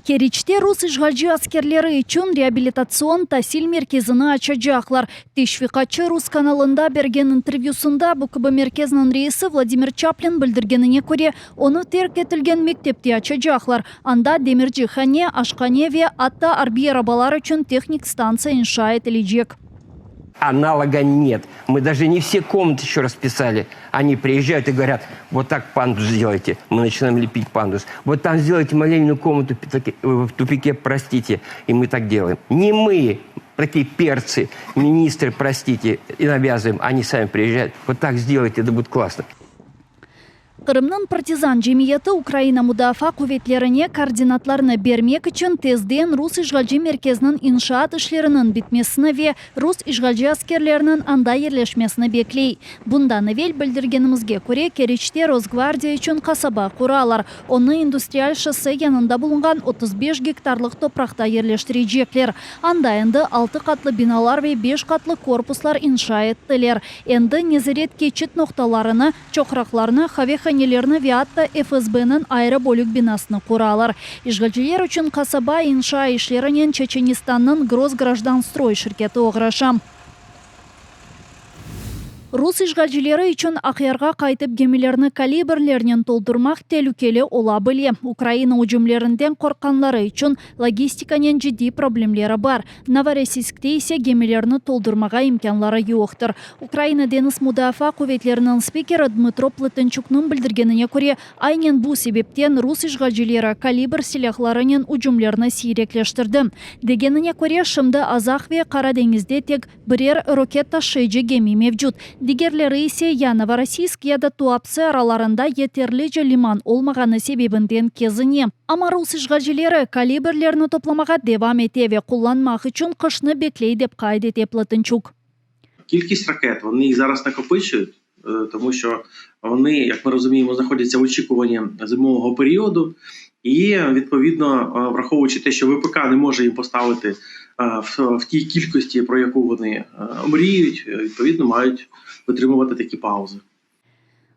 Keriçte rus işğalci askerleri içün reabilitatsion tasil merkezini açacaqlar. Teşviqatçı rus kanalında bergen intervyüsında bu kibi merkezniñ reisi Vladimir Çaplin bildirgenine köre, onı terk etilgen mektepte açacaqlar, anda demircihane, aşhane ve atta arbiy arabalar içün tehnik stantsiya inşa etilecek. Аналога нет. Мы даже не все комнаты еще расписали. Они приезжают и говорят, вот так пандус сделайте. Мы начинаем лепить пандус. Вот там сделайте молельную комнату в тупике, простите. И мы так делаем. Не мы, такие перцы, министры, простите, и навязываем. Они сами приезжают. Вот так сделайте, это будет классно. Qırımnıñ partizan cemiyeti Ukraina Mudafaa quvetlerine koordinatlarnı bermek içün tezden rus işğalci merkeziniñ inşaat işleriniñ bitmesini ve rus işğalci askerleriniñ anda yerleşmesini bekley. Bundan evel bildirgenimizge köre, Keriçte Rosgvardiya içün qasaba quralar. Onı İndustrial şosse yanında bulunğan 35 gektarlıq topraqta yerleştirecekler. Anda endi altı qatlı binalar ve beş qatlı korpuslar inşa ettiler. Endi nezaret keçit noqtalarını, çoqraqlarnı, qavehanelerni ve atta FSBniñ ayrı bölük binasını quralar. İşğalciler içün qasaba inşa işlerinen Çeçenistannıñ Grosgrajdanstroy şirketi oğraşa. Rus işğalcileri içün Aqyarğa qaytıp gemilerni kalibrlernen toldurmaq telükeli ola bile. Ukraina ücümlerinden qorqqanları içün logistikanen ciddiy problemleri bar. Novorossiyskte ise gemilerni toldurmağa imkânları yoqtır. Ukraina Deñiz mudafaa quvetleriniñ spikeri Dmıtro Plıtençuknıñ bildirgenine köre, aynen bu sebepten rus işğalcileri Kalibr silâhlarınen ücümlerni siyrekleştirdi. Degenine köre, şimdi Azaq ve Qara deñizde tek birer roket taşıyıcı gemi mevcut, digerleri ise ya Novorossiysk, ya da Tuapse aralarında yeterlice liman olmağanı sebebinden kezine. Amma rus işğalcileri kalibrlerni toplamağa devam ete ve qullanmaq içün qışnı bekley, dep qayd ete Plıtençuk. Кількість ракет, вони їх зараз накопичують, тому що вони, як ми розуміємо, знаходяться в очікуванні зимового періоду. І, відповідно, враховуючи те, що ВПК не може їм поставити в тій кількості, про яку вони мріють, відповідно, мають витримувати такі паузи.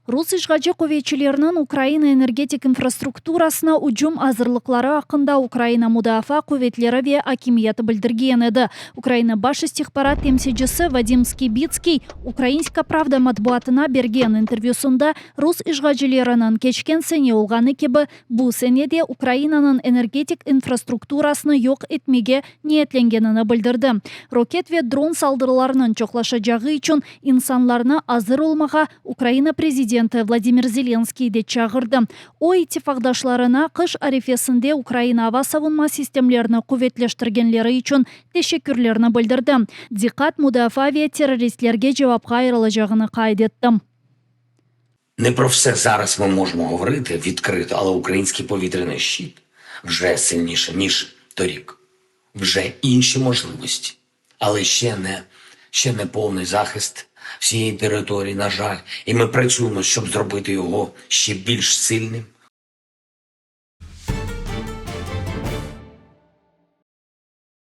Rus işğalci quvetçileriniñ Ukraina energetik infrastrukturasına ücüm azırlıqları aqqında Ukraina Mudafaa quvetleri ve akimiyeti bildirgen edi. Ukraina Baş istihbarat temsilcisi Vadim Skibitskiy Ukrainska pravda matbuatına bergen intervyüsında rus işğalcileriniñ keçken sene olğanı kibi bu sene de Ukrainanıñ energetik infrastrukturasını yoq etmege niyetlengenini bildirdi. Roket ve dron saldırılarınıñ çoqlaşacağı içün insanlarnı azır olmağa Ukraina prezidenti Vladimir Zelenskiy de çağırdı. O, ittifaqdaşlarına qış arefesinde Ukraina ava savunma sistemlerini quvetleştirgenleri içün teşekkürlerini bildirdi, diqqat mudafaa ve terroristlerge cevapqa ayırılacağını qayd etti. Не про все зараз ми можемо говорити відкрито, але український повітряний щит вже сильніше, ніж торік. Вже інші можливості, але ще не, ще не повний захист всієї території, на жаль. І ми працюємо, щоб зробити його ще більш сильним.